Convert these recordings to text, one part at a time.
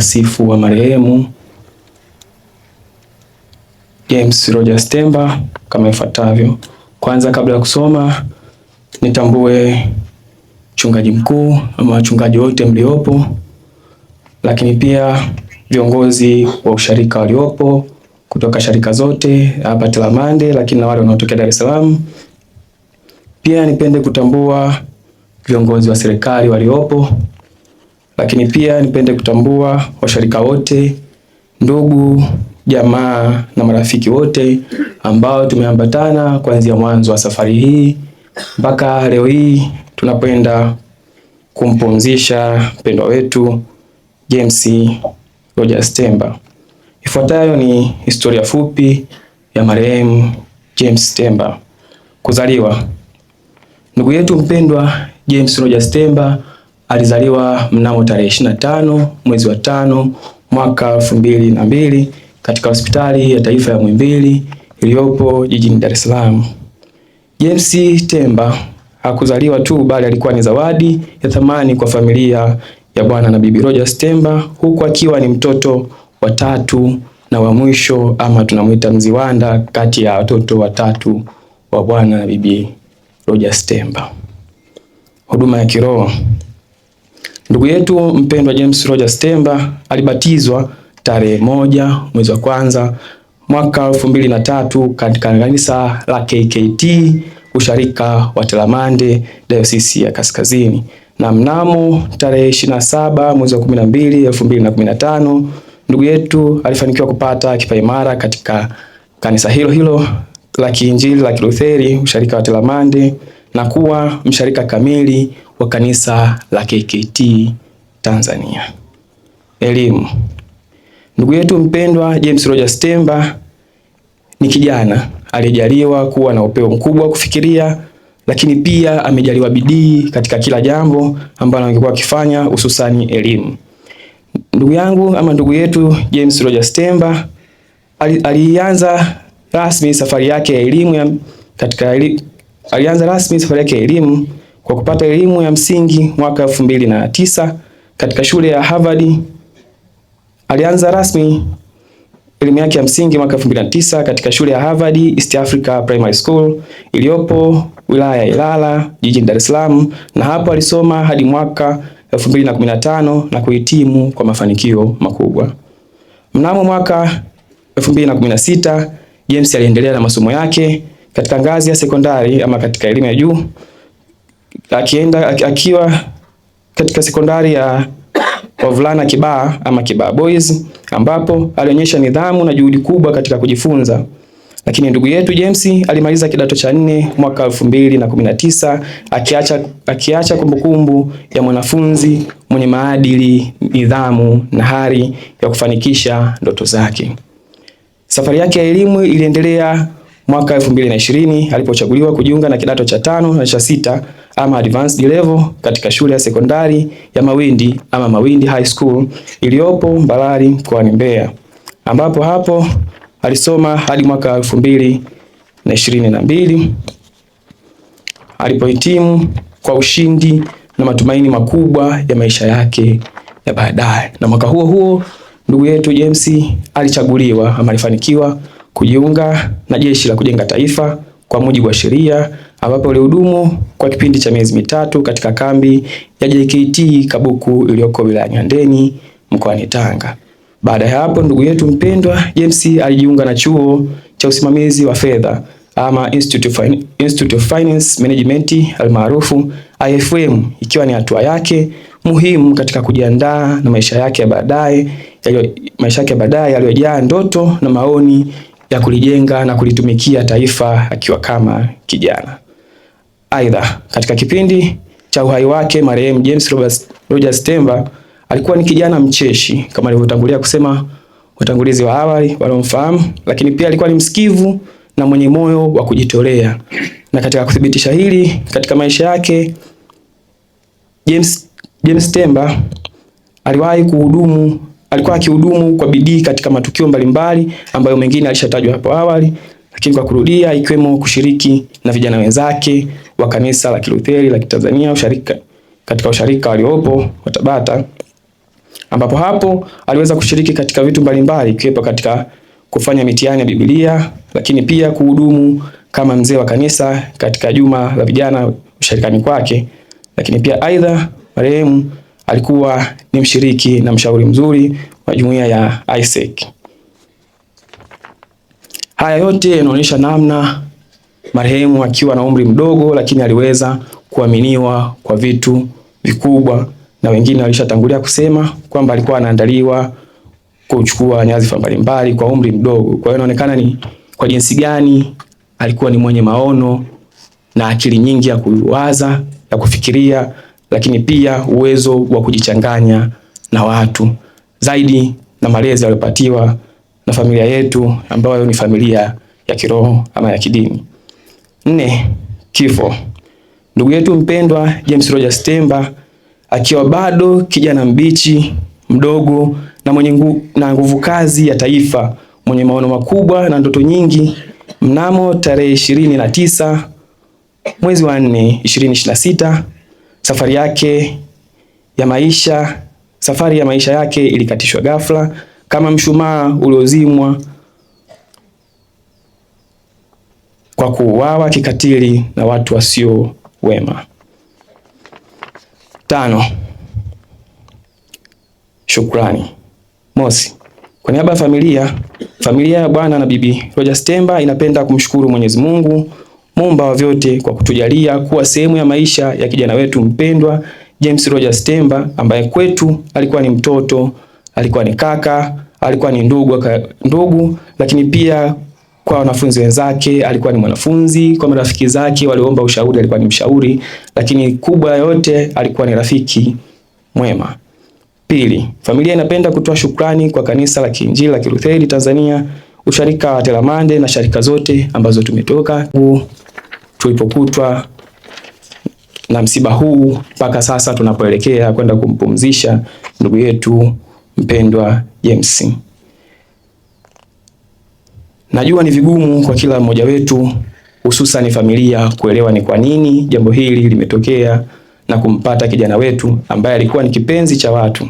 Wasifu wa marehemu James Rogers Temba kama ifuatavyo. Kwanza, kabla ya kusoma, nitambue mchungaji mkuu ama wachungaji wote mliopo, lakini pia viongozi wa usharika waliopo kutoka sharika zote hapa Telamande, lakini na wale wanaotokea Dar es Salaam. Pia nipende kutambua viongozi wa serikali waliopo, lakini pia nipende kutambua washarika wote, ndugu jamaa na marafiki wote ambao tumeambatana kuanzia mwanzo wa safari hii mpaka leo hii tunapoenda kumpumzisha mpendwa wetu James Rogers Temba. Ifuatayo ni historia fupi ya marehemu James Temba. Kuzaliwa. Ndugu yetu mpendwa James Rogers Temba alizaliwa mnamo tarehe 25 mwezi wa 5 mwaka 2002 katika hospitali ya taifa ya Muhimbili iliyopo jijini Dar es Salaam. James Temba hakuzaliwa tu bali alikuwa ni zawadi ya thamani kwa familia ya Bwana na Bibi Rogers Temba, huku akiwa ni mtoto wa tatu na wa mwisho ama tunamwita mziwanda kati ya watoto watatu wa Bwana na Bibi Rogers Temba. Huduma ya kiroho. Ndugu yetu mpendwa James Rogers Temba alibatizwa tarehe 1 mwezi wa kwanza mwaka 2003 katika kanisa la KKT usharika wa Telamande Dayosisi ya Kaskazini, na mnamo tarehe 27 mwezi wa 12 2015 ndugu yetu alifanikiwa kupata kipaimara katika kanisa hilo hilo la Kiinjili la Kilutheri usharika wa Telamande na kuwa msharika kamili wa kanisa la KKT Tanzania. Elimu. Ndugu yetu mpendwa James Rogers Temba ni kijana aliyejaliwa kuwa na upeo mkubwa wa kufikiria, lakini pia amejaliwa bidii katika kila jambo ambalo angekuwa akifanya, hususani elimu. Ndugu yangu ama ndugu yetu James Rogers Temba alianza rasmi safari yake ya elimu ya, katika alianza rasmi safari yake ya elimu kwa kupata elimu ya msingi mwaka 2009 katika shule ya Harvard. Alianza rasmi elimu yake ya msingi mwaka 2009 katika shule ya Harvard East Africa Primary School iliyopo wilaya ya Ilala jijini Dar es Salaam, na hapo alisoma hadi mwaka 2015 na kuhitimu kwa mafanikio makubwa. Mnamo mwaka 2016 James aliendelea na masomo yake katika ngazi ya sekondari ama katika elimu ya juu akiwa katika sekondari ya wavulana Kibaha ama Kibaha Boys, ambapo alionyesha nidhamu na juhudi kubwa katika kujifunza. Lakini ndugu yetu James alimaliza kidato cha 4 mwaka 2019 akiacha kumbukumbu ya mwanafunzi mwenye maadili, nidhamu na hari ya kufanikisha ndoto zake. Safari yake ya elimu iliendelea mwaka 2020 alipochaguliwa kujiunga na kidato cha 5 na cha 6 ama advanced level katika shule ya sekondari ya Mawindi ama Mawindi High School iliyopo Mbalali mkoani Mbeya, ambapo hapo alisoma hadi mwaka 2022 alipohitimu kwa ushindi na matumaini makubwa ya maisha yake ya baadaye. Na mwaka huo huo ndugu yetu James alichaguliwa ama alifanikiwa kujiunga na Jeshi la Kujenga Taifa kwa mujibu wa sheria, ambapo alihudumu kwa kipindi cha miezi 3 katika kambi ya JKT Kabuku iliyoko wilayani Handeni mkoani Tanga. Baada ya hapo, ndugu yetu mpendwa James alijiunga na chuo cha usimamizi wa fedha ama Institute of Finance Management almaarufu IFM, ikiwa ni hatua yake muhimu katika kujiandaa na maisha yake ya baadaye yaliyojaa ndoto na maoni ya kulijenga na kulitumikia taifa akiwa kama kijana. Aidha, katika kipindi cha uhai wake marehemu James Rogers Temba alikuwa ni kijana mcheshi kama alivyotangulia kusema watangulizi wa awali waliomfahamu, lakini pia alikuwa ni msikivu na mwenye moyo wa kujitolea. Na katika kuthibitisha hili katika maisha yake, James Temba aliwahi kuhudumu, alikuwa akihudumu kwa bidii katika matukio mbalimbali ambayo mengine alishatajwa hapo awali, lakini kwa kurudia, ikiwemo kushiriki na vijana wenzake wa kanisa la Kilutheri la Kitanzania usharika, katika usharika waliopo wa Tabata, ambapo hapo aliweza kushiriki katika vitu mbalimbali ikiwepo katika kufanya mitihani ya Biblia, lakini pia kuhudumu kama mzee wa kanisa katika juma la vijana usharikani kwake. Lakini pia aidha, marehemu alikuwa ni mshiriki na mshauri mzuri wa jumuiya ya AIESEC. Haya yote yanaonyesha namna marehemu akiwa na umri mdogo, lakini aliweza kuaminiwa kwa vitu vikubwa, na wengine walishatangulia kusema kwamba alikuwa anaandaliwa kuchukua nyadhifa mbalimbali kwa umri mdogo. Kwa hiyo inaonekana ni kwa jinsi gani alikuwa ni mwenye maono na akili nyingi ya kuwaza, ya kufikiria, lakini pia uwezo wa kujichanganya na watu zaidi na malezi aliyopatiwa na familia yetu ambayo ni familia ya kiroho ama ya kidini. 4, kifo. Ndugu yetu mpendwa James Rogers Temba akiwa bado kijana mbichi mdogo na mwenye nguvu kazi ya taifa, mwenye maono makubwa na ndoto nyingi, mnamo tarehe 29 mwezi wa 4 2026, safari ya maisha yake ilikatishwa ghafla kama mshumaa uliozimwa kwa kuuawa kikatili na watu wasio wema. 5, shukrani. Mosi, kwa niaba ya familia ya Bwana na Bibi Rogers Temba inapenda kumshukuru Mwenyezi Mungu muumba wa vyote kwa kutujalia kuwa sehemu ya maisha ya kijana wetu mpendwa James Rogers Temba, ambaye kwetu alikuwa ni mtoto, alikuwa ni kaka, alikuwa ni ndugu, lakini pia kwa wanafunzi wenzake alikuwa ni mwanafunzi, kwa marafiki zake waliomba ushauri alikuwa ni mshauri, lakini kubwa yote alikuwa ni rafiki mwema. 2, familia inapenda kutoa shukrani kwa Kanisa la Kiinjili la Kilutheri Tanzania, usharika wa Telamande na sharika zote ambazo tumetoka tulipokutwa na msiba huu mpaka sasa tunapoelekea kwenda kumpumzisha ndugu yetu mpendwa James. Najua ni vigumu kwa kila mmoja wetu hususan familia kuelewa ni kwa nini jambo hili limetokea na kumpata kijana wetu ambaye alikuwa ni kipenzi cha watu.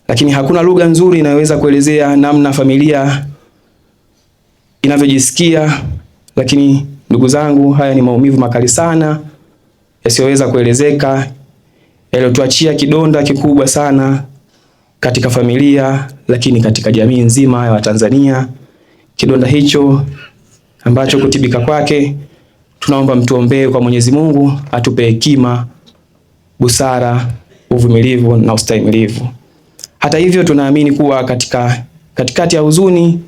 Lakini hakuna lugha nzuri inayoweza kuelezea namna familia inavyojisikia. Lakini ndugu zangu, haya ni maumivu makali sana yasiyoweza kuelezeka, yaliyotuachia kidonda kikubwa sana katika familia, lakini katika jamii nzima ya Watanzania. Kidonda hicho ambacho kutibika kwake tunaomba mtuombee kwa Mwenyezi Mungu atupe hekima, busara, uvumilivu na ustahimilivu. Hata hivyo, tunaamini kuwa katikati ya huzuni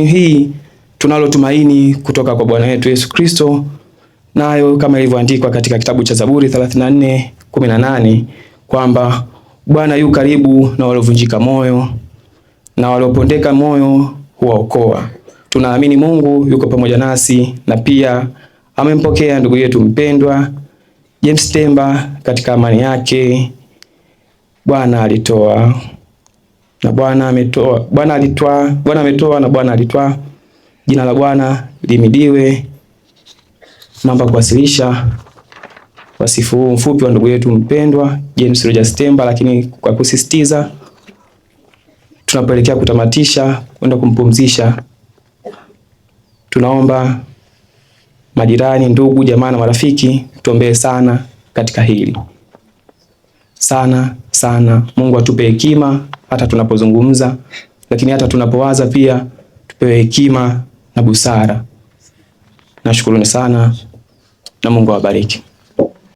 hii tunalo tumaini kutoka kwa Bwana wetu Yesu Kristo, nayo kama ilivyoandikwa katika kitabu cha Zaburi 34:18 kwamba Bwana yu karibu na waliovunjika moyo na waliopondeka moyo huwaokoa. Tunaamini Mungu yuko pamoja nasi na pia amempokea ndugu yetu mpendwa James Temba katika amani yake. Bwana alitoa na Bwana ametoa, Bwana alitoa, Bwana ametoa na Bwana alitwaa. Jina la Bwana limidiwe. Naomba kuwasilisha wasifu huu mfupi wa ndugu yetu mpendwa James Rogers Temba, lakini kwa kusisitiza tunapoelekea kutamatisha kwenda kumpumzisha, tunaomba majirani, ndugu, jamaa na marafiki tuombee sana katika hili. Sana sana. Mungu atupe hekima hata tunapozungumza, lakini hata tunapowaza pia tupewe hekima na busara. Nashukuruni sana na Mungu awabariki.